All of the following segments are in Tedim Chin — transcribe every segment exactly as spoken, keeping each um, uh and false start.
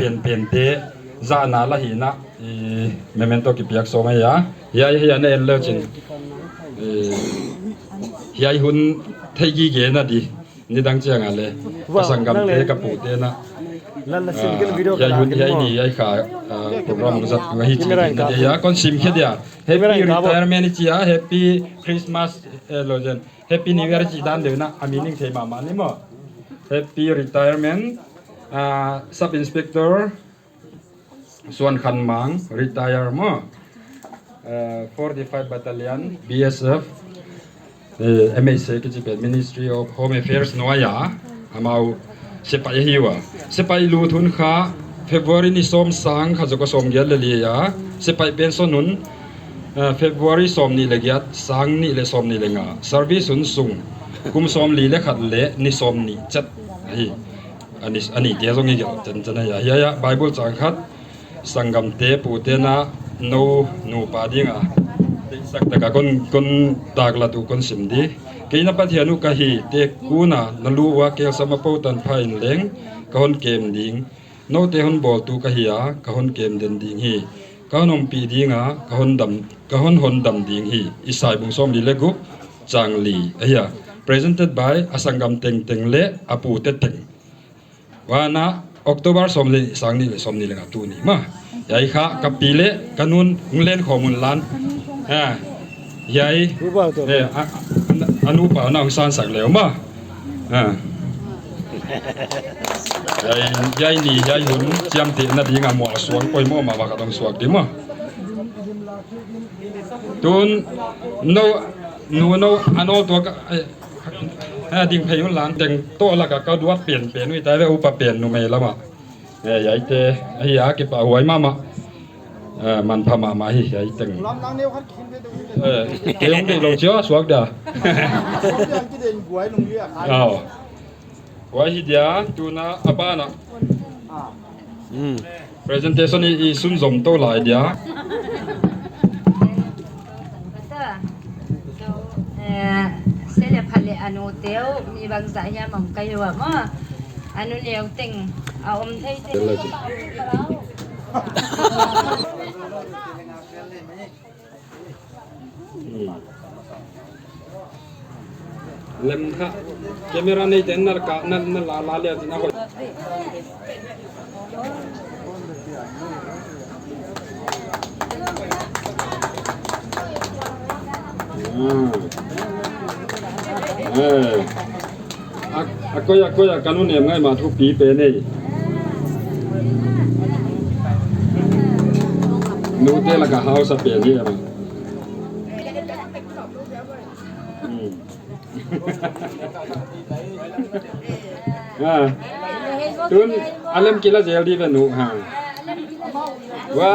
Penpente zahna la hina i memento kipiak sawm ahi a, hiai hiai a na en leucin, eh, hiai hun thei gige na di. Nidang cianga le ka sanggamte, ka pute na, ah, hiai hun, hiai ni, hiai kha, ah, program zat tu ahi ci na di a, kon simkhia dia. Happy retirement i ci a, Happy Christmas, eh, lo zen. Happy New Year ci dan deuh na a meaning thei mahmah ni maw. Happy retirement, ah, Sub Inspector Suan Khan Mang, retire maw. Eh, forty-five Battalion, B S F, eh, M H A kici pen Ministry of Home Affairs nuai a, amau sepaih ahi ua. Sepaih lut hun kha February ni sawm, sang khat za kua sawmgiat le li a, sepaih pension hun, eh, February sawmnih le giat, sang nih le sawmnih le nga. Service hun sung kum sawmli le khat le ni sawmnih ciat ahi. A ni, a nite zong i gelh ciancian ahi a. Hiai ah Bible cang khat, sanggamte pute na no nupa dinga deihsak taka kon, kon taklat uh kon sim di. Kei na Pathian uh ka hi, teek kuna na luh ua kelsam a potan pha in leng ka hon kem ding. Note hon bawltu ka hi a, ka hon kem den ding hi. Ka hon ompih dinga, ka hon dam, ka hon hondam ding hi. Isai bung sawmli le guk, cang li ahi a. Presented by a sanggam tengteng le a pute teng. Wana October sawmli, sang nih le sawmnih le nga tuni maw. Hiai kha ka pi le ka nu'n hong len khawm un lan. Ah, hiai, eh, a, a, a nupa na hong sansak leu maw. Ah. Hiai, hiai ni, hiai hun ciamteh nadinga mual suang poimawh mahmah ka dong suak di maw. Tun no, nu no, a nawl tua ka, eh, eh, ding phei un lan teng tawh laka ka duat penpen uh i tai ve, upa pen numei lama. Eh, hiaite ahi a, kipahhuai mahmah. Eh, manpha mahmah hi, hiai teng. Eh, kei hong deih lo cia suak dia. Aw. Huai hi dia, tuna a bana. Hmm. Presentation i, i sunzom to lai dia. Eh, Sele Phat le a nute uh, mi bangzah hiam om ka hi ua maw. A nu neu teng a om thei teng. Hmm. Lem kha. Camera neite na ka, na, na la, la le, na hoih. Hmm. Eh. A, a koi, a koi, a ka nu nem ngai ma thupi pen ei. Nute laka hausa pen hi ama. Hmm. Ah. Tun a lem kila zel di ve nu ha. Wa,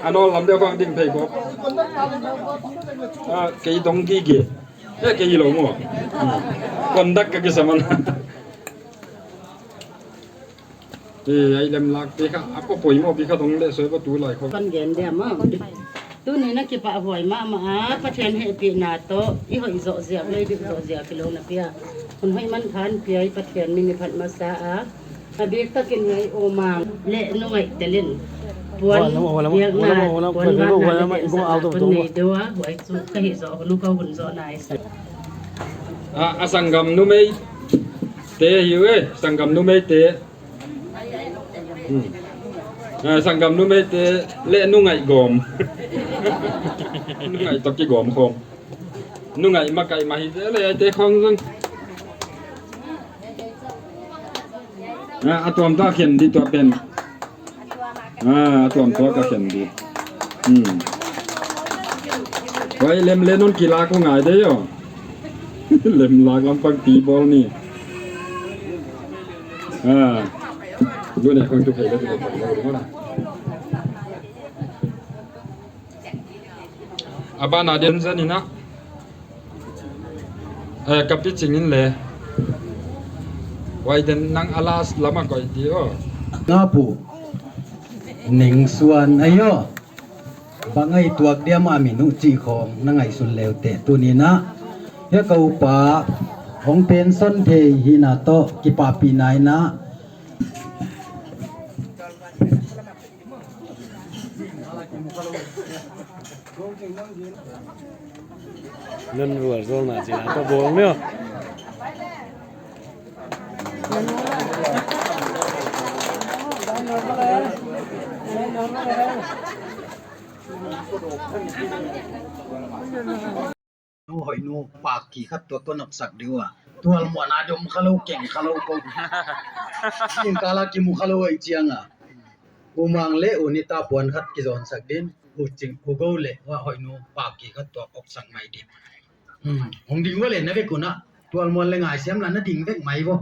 a nawl lam deuh khawng ding phei ko. Ah, kei dong gige. Eh, kei hi lo maw. Conduct ka kisa man. Eh, ai lemlak te kha a ko poimawh pi kha dong le soi ko tu lai kho. Kan gen dia maw. Tuni na kipahhuai mahmah a, Pathian hehpihna tawh i hoih zawh ziak, lei dik zawh ziak hi lo napi a, hun hoih manpha hon pia i Pathian min i phat masa a. A biktakin ngai aw mang le nungaih telin puan biakna, puan vakna le tensakna kon nei deuh a, huai cu ka hih zawh hun uh ka hun zawh nai sa. A, a sanggam numeite hi uh e, sanggam numeite. Hmm. A, sanggam numeite le nungaih gawm. Nungaih tawh kigawm khawm. Nungaih makaih mah hi te le aite khawng zong. A, a tuam tawh a khen di tua pen. A, a tuam tawh a khen di. Hmm. Huai lem le non kilak uh ngai de yo. Lemlak lampang pi bawl ni. A. Lu ne khawng tu phei le tu phei le. A bana den zen ina. Eh, ka picing in le. Wai den nang a last lama koih ti aw. Nga pu. Ning Suan ayo. Bang ai tuak diam a min uh cih khawng na ngaihsun leute. Tuni na. Hia ka upa. Hong pension thei hina tawh kipahpihna ina. Nan rual zawlna cih a tawh bawl ni aw. Nu hoih nu, paki khat tua kon oksak ding uh a. Tual muan a dom kha lo, keng kha lo ko. Zingkal a kimu kha lo ahih ciang a, U Mang le U Nita puan khat kizawnsak ding. U Cing, U Go le U hoih nu, paki khat tua oksak mai ding. Hmm, hong ding uh a le na vek un a. Tual muan le ngaisiam la na ding vek mai vo.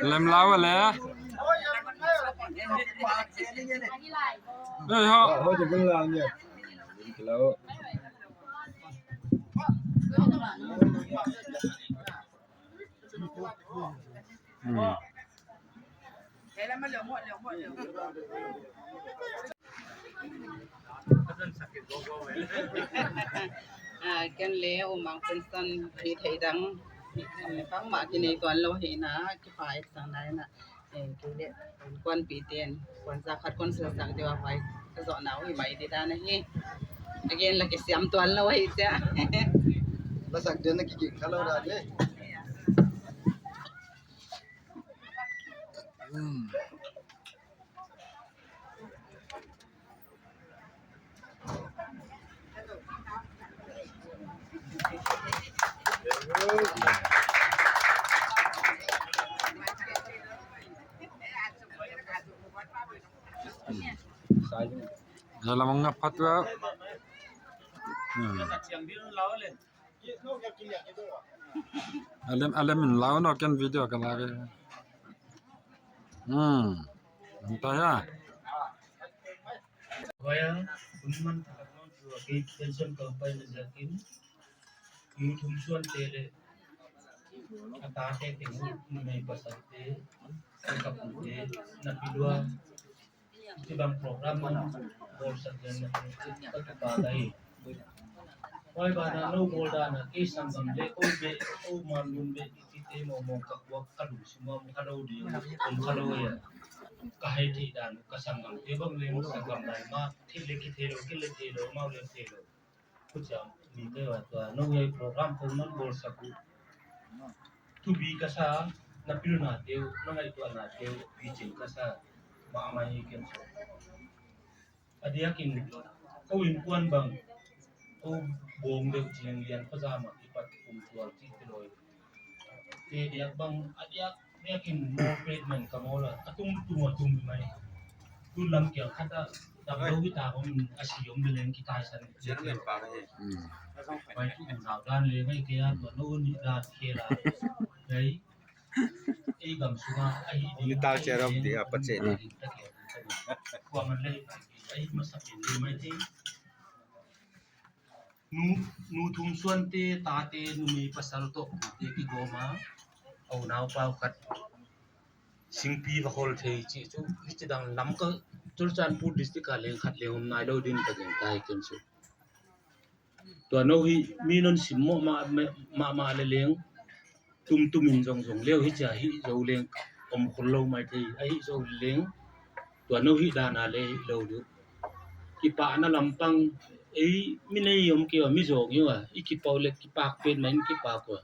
Lem lau a le. Ei, ho. Hmm. Ah, ken le U Mang Penson hi thei dang bangmah kinei tuan lo hi na, kipa et sang nai na. Eh, kei le kuanpite in kuanza khat kon silsak deuh a, vai ka zawhna uh hi mai ding dan ahi. A gen la kisiam tuan lo ahi cia. Lasak deuh na kiging kha lo dan hi. Lamang a phat uh a. Hmm. A lem, a lem in lau no, ken video ka la ve. Hmm. Anta ya. Waya, kun man thak man tua ki pension ka pai na zakin. Yu thum suan tele. Ata te te ngu, numei pasal te, ka pu te, na pilua. Ci bang program man bawlsak lian na ka kipa ta hi. Huai banah no bawl danah kei sanggam le ko beh, ko manlun beh i cite mawngmawng ka kuak ka lungsim a om kha lo ding, om kha lo ei a. Ka hei theih dan uh ka sanggamte bang leng sanggam lai mah theih le kithei lo, kei le thei lo, amau le thei lo. Khuciam mi kei ua tua no ei program ko man bawlsak uh. Thupi ka sa, na pilnate uh, na ngaihtuahnate uh picing ka sa mahmah hi ken so. A diakin ko innkuan bang ko bawng deuh ciang lian khuazam ah kipat kum tual cih ti lo hi. Te diak bang a diak diakin mawl pet man ka mawl a, a tung tung a tung mai. Tun lam kiang khat a dam lo hi ta om a si om le leng kitaisan. Mai tu unau dan le ngai kei a tua no nih dan khel a. Ngai ei gam sunga ahi ding. Ni tau cia rom ti a pace ni. Kua man le ahi masa pen ding mai ti. Nu, nu thum suante, tate, numei pasal tawh te kigawm a, a unau pau khat singpi va khol thei cih cu, hi cidang lam ka Churachandpur district a leng khat leng om nai lo din ka gen ta hi ken su. Tua no hi mi non sim mawh mah, mah, mah le leng tumtum in zong zong leu hi cia hih zo leng om khol lo mai thei, a hih zo leng tua no hih dana le hih lo duh. Kipahna lampang ei mi nei om kei ua, mi zawng hi ua, i kipau le kipak pen mah in kipak ua.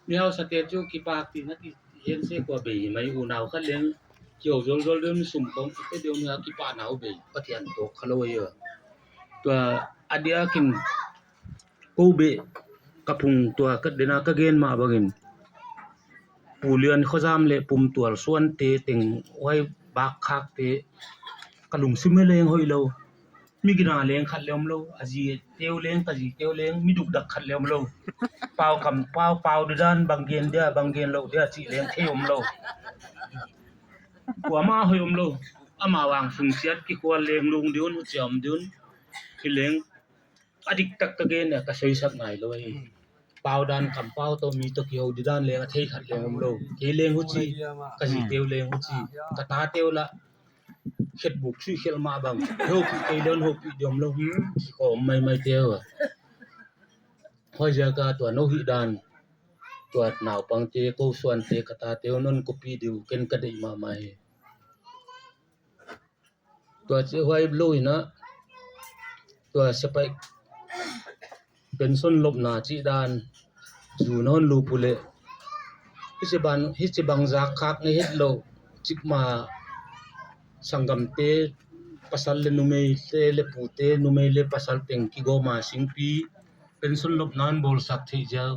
Mi hausate cu kipak ti na ki hen se kua bei hi mai, unau khat leng kio zolzol deuh mi sum kong kite deuh mi a kipahna uh bei Pathian tawk kha lo hi ua. Tua a diakin ko beh ka phung tua ka dena ka gen mah bangin Pu Lian Khuazam le Pum Tual Suante teng huai bakkhakte ka lungsim hi leng hoih lo. Mi gina leng khat le om lo, a zi teu leng, ka zi teu leng, mi dukdak khat le om lo. Pau kam, pau, pau didan, bang gen dia, bang gen lo dia, cih leng thei om lo. Kuama hoih om lo. Ama vang sungsiat kikhual leng lung diun, hucia om diun. Hi leng, a diktak ka gen a ka soisak ngai lo ahi. Pau dan kam pau tawh mi tawh kiho didan leng a thei khat leng om lo. Kei leng huci, ka zi teu leng huci, ka ta teu lah khetbuk suih khelh mah bang. Hopih kei leng hopih diam lo. Hmm, kikhawm maimai teu a. Huaiziak a tua no hih dan, tua naupangte, ko suante, ka tate uh non kopi diu ken ka deih mahmah hi. Tua ci huai lo in ah, tua sepaih pension lopna cih dan zu na hon lup uh leh, hici bang, hici bang zak khak na het loh, cikmah sanggamte, pasal le numeite le pute, numei le pasal teng kigawm a singpi pension lopna hon bawlsak theih ziau.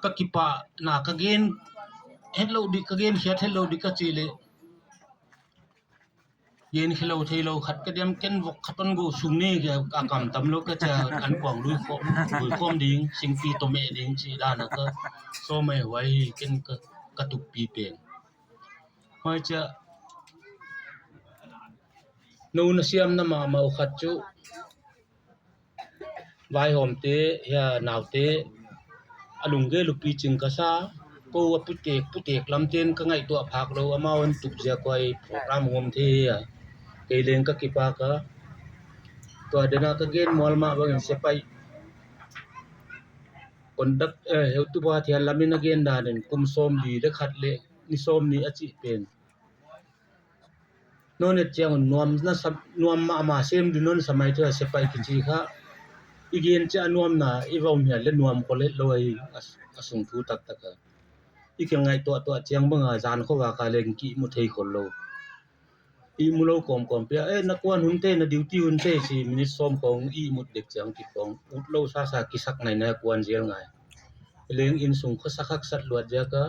Ka kipahna ka gen het loh dih, ka gen khiat het loh dih ka cih leh, gen khia lo thei lo khat ka diam, ken vok khat hon go sung ni, a kam tam lo ka cia, an kuang lui khawm, lui khawm ding, singpi tawh meh ding cih dan a ka sawm mai huai hi, ken ka, ka tukpi pen. Huai cia, no na siamna mahmah uh khat cu, vaihawmte, hia naute, a lunggel uh picing ka sa, ko a putek, putek lamten ka ngaihtuah phak lo, amau an tuk ziak huai program hong om thei hi a, kei leng ka kipak a, tua dena ka gen mual mah bangin sepaih, conduct, eh, heutu pa thian lamin a gen danin kum sawm li le khat le ni sawm ni a cih pen. Non et ciangun nuam na sa, nuam mahmah sem dih non sa mai thei a sepaih kici kha. I gen ciah nuamna, i vom hial le nuam khol het lo ahi a, a sung thu taktak a. I kingaihtuahtuah ciang banga zan khuavak a leng kihmu thei khol lo. Ihmu lo kawmkawm pia, eh, na kuan hun te, na duty hun te, ci minit sawm khawng ihmut dek ciang kikhawng. Ut lo sasa kisak naina kuan zial ngai. Leng inn sung khuasak haksat luat ziak a,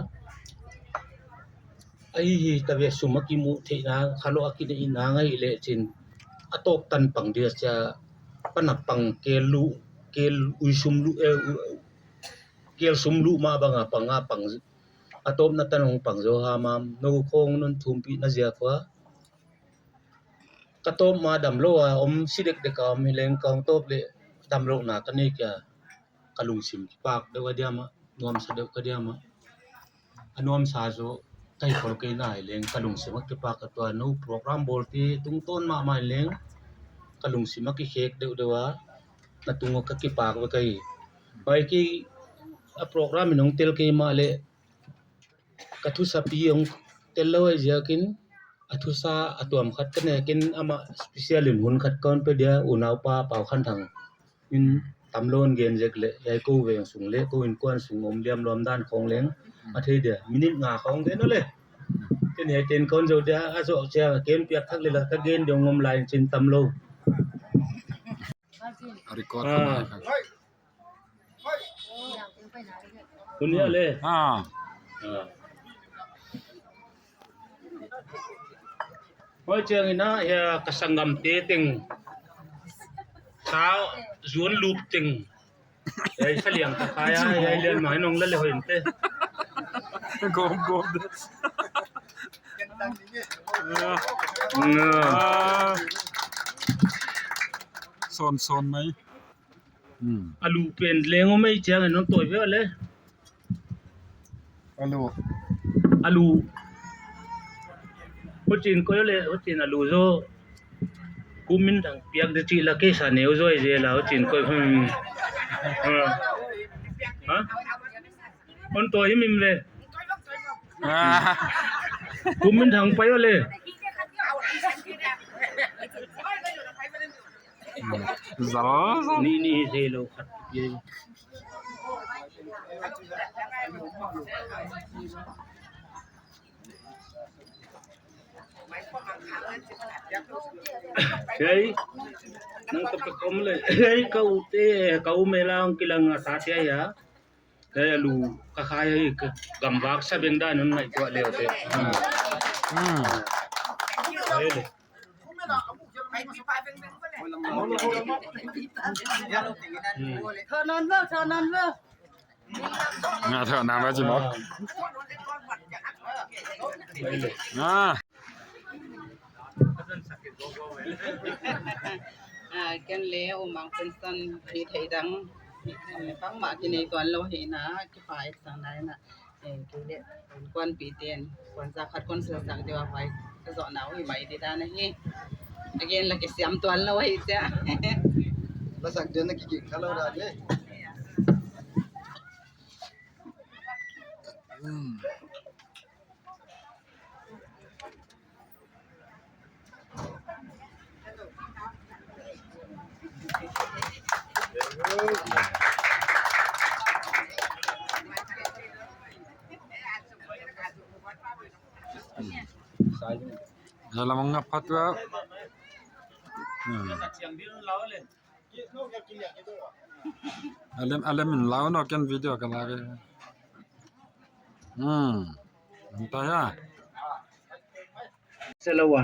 ahi hi ta ve, sum a kimuh theihna khalawh a kineihna ngai leh cin a tawp tan pang dia cia, pan a pang kel luh, kel ui sum luh, eh, u-, kel sum luh mah banga pang a pang, a tawpna tan hong pang zo hamam, no khawng non thumpih na ziak ua. Ka tawp ma dam lo a om, si dekdek a om hi leng ka hong tawp leh dam lohna ka nei kia. Ka lungsim kipak deuh a diam ah, nuamsa deuh ka diam ah. A nuamsa zaw ka hi khol kei nai leng ka lungsim a kipak a, tua no program bawlte tungtawn mahmah in leng ka lungsim a kikhek deuhdeuh a, na tung a ka kipak ve ka hi. Bai kei a program in hong tel kei mah leh ka thusapi hong tel lo ahi ziakin a thusa a tuam khat ka nekin amah special in hun khat ka hon pia dia, unaupa Pau Khan Thang in tam lo hon gen zek leh, hiai ko veng sung leh ko innkuan sung om liam luam dan khawng leng a thei dia, minute nga khawng gen aw le. Ken hiai ten ka hon zo dia, a zawh ciang a ken piak thak leh la ka gen dia hong om lai in cin tam lo. A record. Ah. Hun hia le. Ah. Ah. Hoi ciangin ah, hia ka sanggamte teng. Sa zuan lup teng. Hei, sa liang ka khai a, hei, lian mai nong la le hoi inte. Gom, gom. Ah. Ah. Son, son mai. Hmm. A lu pen leng om ei ciangin hong tawi ve le. A lu. A lu. Hucin koi le, hucin a lu zaw. Kum Min Thang piak de cih la kei sa neu zaw ei zel a, hucin koi. Hmm. Ha? Ha? Hong tawi himhim le. Ah. Kum Min Thang pai aw le. Zal, zal. Ni, ni hi thei lo khat. Hei, nang ka pek om le. Hei, ka u te, ka u mela hong kilang a sa tia ya. Hei, a lu ka khai hei, ka gamvak sa beng dan hong ngaihtuah leu te. Hmm. Hei le. Nga thah na ma ci mawk. Ah. Ah, ken le U Mang Pensan hi thei dang bangmah kinei tuan lo hi na, kipai sang nai na. Eh, kei le kuanpite in kuanza khat kuan suaksak deuh a vai ka zawhna uh hi mai dih dan ahi. A gen la kisiam tuan lo ahi cia. Lasak den na kiging kha lo dan le. Lamang nga phat ua. Hmm. A lem, a lem in lau no, ken video ka la ve. Hmm. Anta ya. Selawa.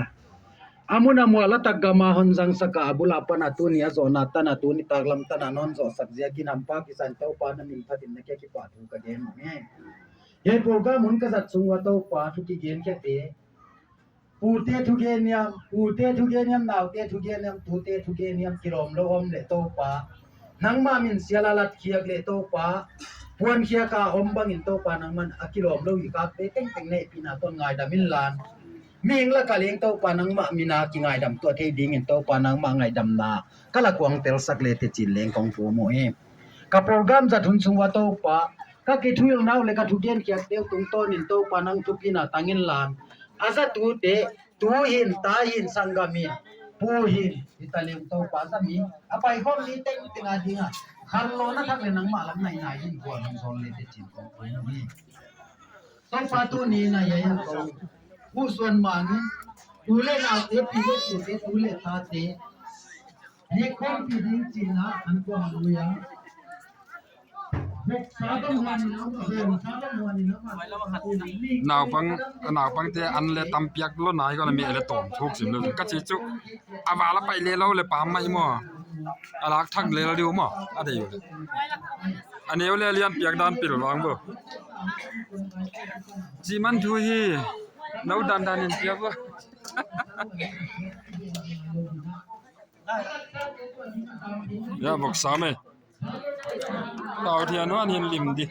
A mun a mual a tak gam a hon zangsak a, a bul a pan a tuni a zawhna tan a, tuni taklam tan a non zawhsak zia ginam pa kisan Topa na min phatin na kia kipahthu ka gen mawk hi. Hei program hun ka zat sung ua Topa thu kigen khiate. Pute thugen niam, pute thugen niam, naute thugen niam, tute thugen niam, kilawm lo om le Topa. Nangmah min sial a latkhiak le Topa. Puankhiak a om bangin Topa nangman a kilawm lo hi kakte tengteng na hehpihna tawh ngaidam inla. Mihing lak a leng Topa nangmah min a kingaidam tuah thei dingin Topa nangmah ngaihdamna ka la kuang telsak le tecin leng kong thum uh hi. Ka program zat hun sung ua Topa, ka kithuhilhna uh le ka thugenkhiakte uh tungtawnin Topa nang thupina tang inla. A zatute, tu hin, ta hin, sanggam hin, pu hin, hi ta leng Topa za mi, a paikhawm mi tengteng a dingah khanlawhna thak le nangmah lam nainai hin gual hong zawn le tecin kong thum uh hi. Topa tuni na ya ya ko. Pu Suan Mang in, tu le naute, pi le pute, tu le tate. Ni kong pi ding cina an ko hallelujah. Naupang, naupangte an le tampiak lo nai ko na mi le tawm thuk sim lo. Ka ci cu a val a pai le lo le pam mai maw. A lak thak le lo diu maw. A dei. A neu le lian piak dan pil vang bo. Ci man thu hi. No dan dan in piak bo. Ya, vok sam e. Tau thian huan hin lim di.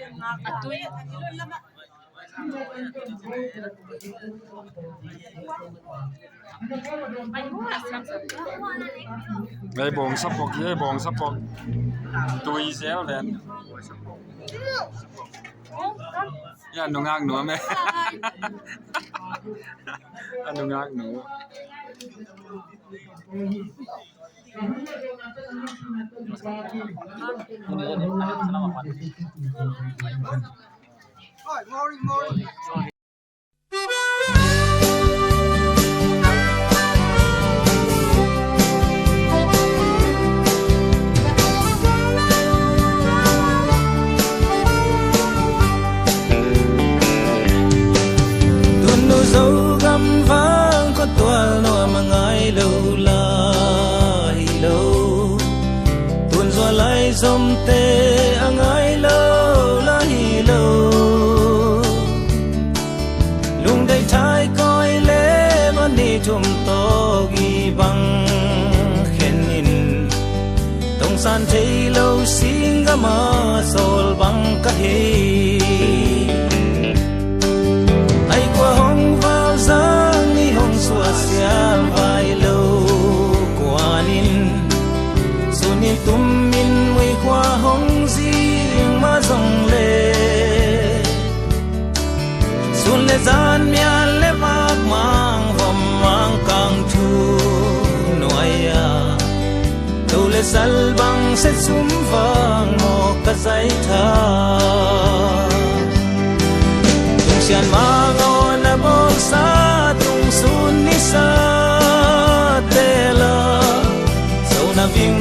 Ei bawng sapok hi, ei bawng sapok. Tui zel ven. Ya, nungak nuam e. A nungak nu. Tun nu Zogam vang khuatual nuam a ngai lo lai lo. Tun zual lai zomte a ngai lo lai lo. Lungdei thai koi le mani thum tawk i bang khen in. Tongsan thei lo singgam a sawl bang ka hi. Ai kua hong val zang i hong suah sial vai lo kuan in. Sun i tum in mui kua hong zing mah zong le. Sun le zan mial le vak mang vom mang kang thu nuai a. To le sal bang se sum vang maw ka zai tha. Tung sian mang aw na bawl sa tung sun ni sa te la. So na ving